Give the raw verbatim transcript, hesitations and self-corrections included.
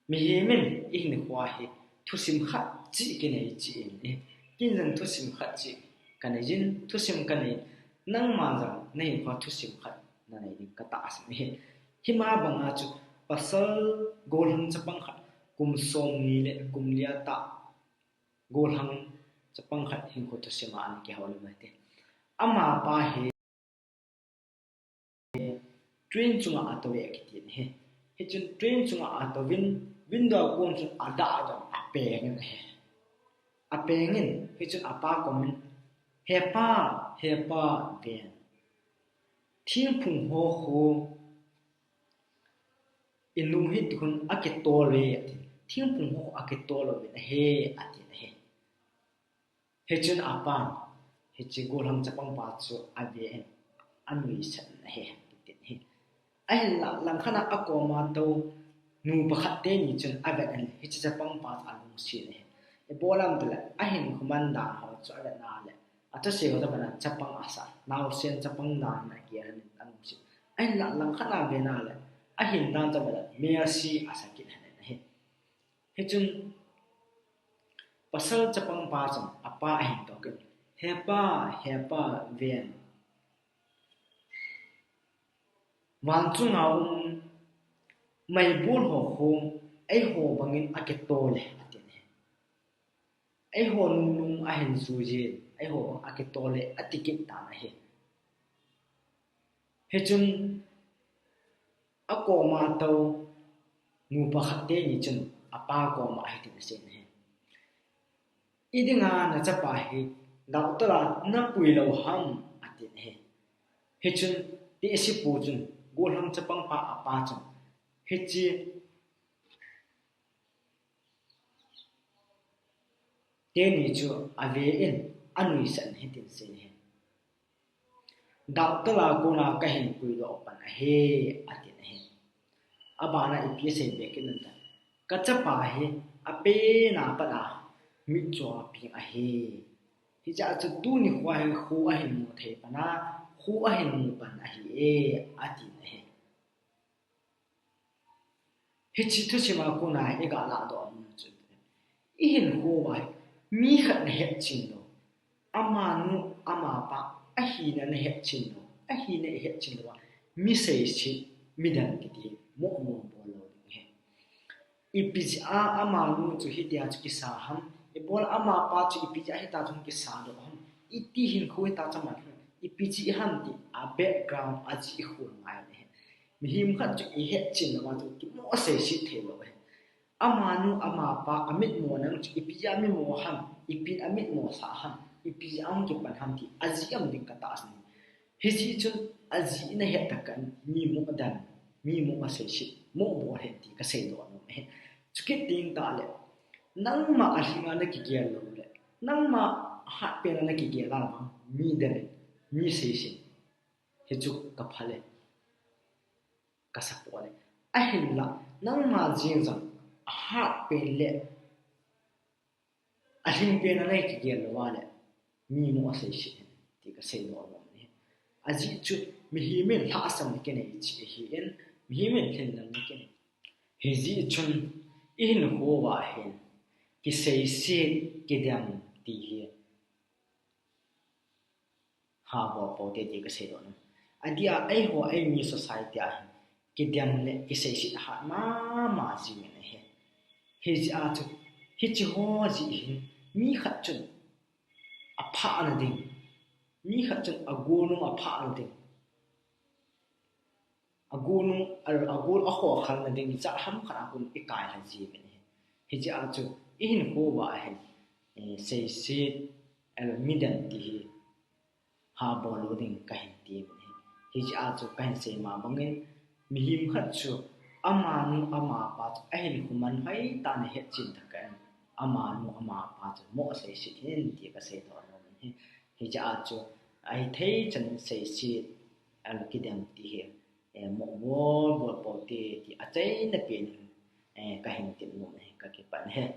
Mihem in ihinkhoa hi thusim khat cheh kinei cheh in, eh, ken jong thusim khat cheh kanei jin, thusim kanei, nangma jong nahinkhoa thusim khat nanei ding katahsan e. Hima banga chu pasal gollhang chapang khat kum somni le kum li a tah gollhang chapang khat hinkho thusim a ana kihoulim e. Amapa hi train chunga atoh e akiti ahi. Hichun train chunga atoh in, window a kon chun adah adah in apeng in ahi. Apeng in, hichun apa kom in, "He pa, he pa, ven. Thingphung ho khu inung hiti khun akitol e," ati. "Thingphung ho khu akitol uvin ahi," ati ahi. Hichun apan, hiche gollhang chapangpa chu ave in, anuisat in ahi, ati ahi. Ahinla langkhat a akoma tou nupa khat teni chun avet in, hiche chapangpa chu alungset in ahi. Ibolam tile, ahinkho man dan ho chu avet na le, athusei ho chu avet na, chapang asa, naosen chapang dan a kihou in alungset. Ahinla langkhat a ave na le, ahin dan chu avet na, melse asa kit in ahi. Hichun pasal chapangpa chun apa ahin toh in, "He pa, he pa, ven. Van chunga um meibol ho khu eiho bangin akitol e," ati ahi. "Eiho nungnung ahin jui jin, eiho bang akitol e," ati kit tan ahi. Hichun akoma tou nupa khat teni chun apa koma hitin asei in ahi. "Idinga nachapa hi doctor a napui lou ham?" ati in ahi. Hichun tehsepu chun gollhang chapangpa apa chun hiche teni chu ave in anuisat in hitin asei in ahi. "Doctor a kona kahin puidoh pan ahi," ati in ahi. Abana ipi asei be kit em itile, "Kachapa hi apen a pat a mitcho a peng ahi. Hijeh chun tuni khoa hi kho ahin mu thei pan a, kho ahin mu pan ahi e," ati in ahi. Hiche thusim a kona iga lahdoh nom chu, ihinkho uva hi mi khat nahetchen lou, amanu amapa ahina nahetchen lou, ahina ihetchen lou a, mi seiset, midang kiti hi moh moh bol lou ding ahi. Ipi jeh a amanu chu hitia chu kisa ham, ibol amapa chu ipi jeh a hitia chu kisa doh ham, iti hinkho hitia chu aman ham, ipi jeh ham ti a background ajeh ikhol ngai ahi. Mihem khat chu ihetchen lou a chu kimoh seiset thei lou ahi. Amanu amapa amitmo nang chu ipi jeh a mimo ham, ipi amitmo sah ham, ipi jeh a hung kipan ham ti ajeh um ding katahsan e. Hijeh chun ajeh nahet tah kah in mi moh dan, mi moh seiset, moh bol hen ti kaseidoh nom ahi. Chukit teng tahle, nangma alhinga nakigel lou le, nangma hatpen a nakigel a vang, mi dan, mi seiset, hichu kaphal e, kasupport e. Ahinla, nangma jeng jong ahatpen le alhingpen a nakigel lou a le, mi moh seiset hen ti kaseidoh nom ahi. Ajeh chu mihem in lhahsam nakinei cheh ahin, mihem in lhinlel nakinei. Hijeh chun ihinkho uva hin kiseiset, kidem ti hi habol pou hite ti kaseidoh nom. Adeh a eiho eimi society a hin kidem le kiseiset ahat mama jing in ahi. Hijeh a chu, hiche ho jeh hin mi khat chun aphahna ding, mi khat chun agolnung aphahna ding, agolnung, a, agol akhohkhalna ding jat ham khat a kon ikailha jiuvin ahi. Hijeh a chu ihinkho uva hin, eh, seiset, midem ti hi habol lou ding kahin temin ahi. Hijeh a chu kahin sei ma bangin, mihem khat chu amanu amapa chu ahinkho man hoitah in ahetchen tah kah in, amanu amapa chu moh seiset hen ti kaseidoh nom ahi. Hijeh a chu ahithei chan seiset, kidem ti hi, eh, moh bol bol pou hite ti achaina pen in, eh, kahin tep nom ahi, kakipah e.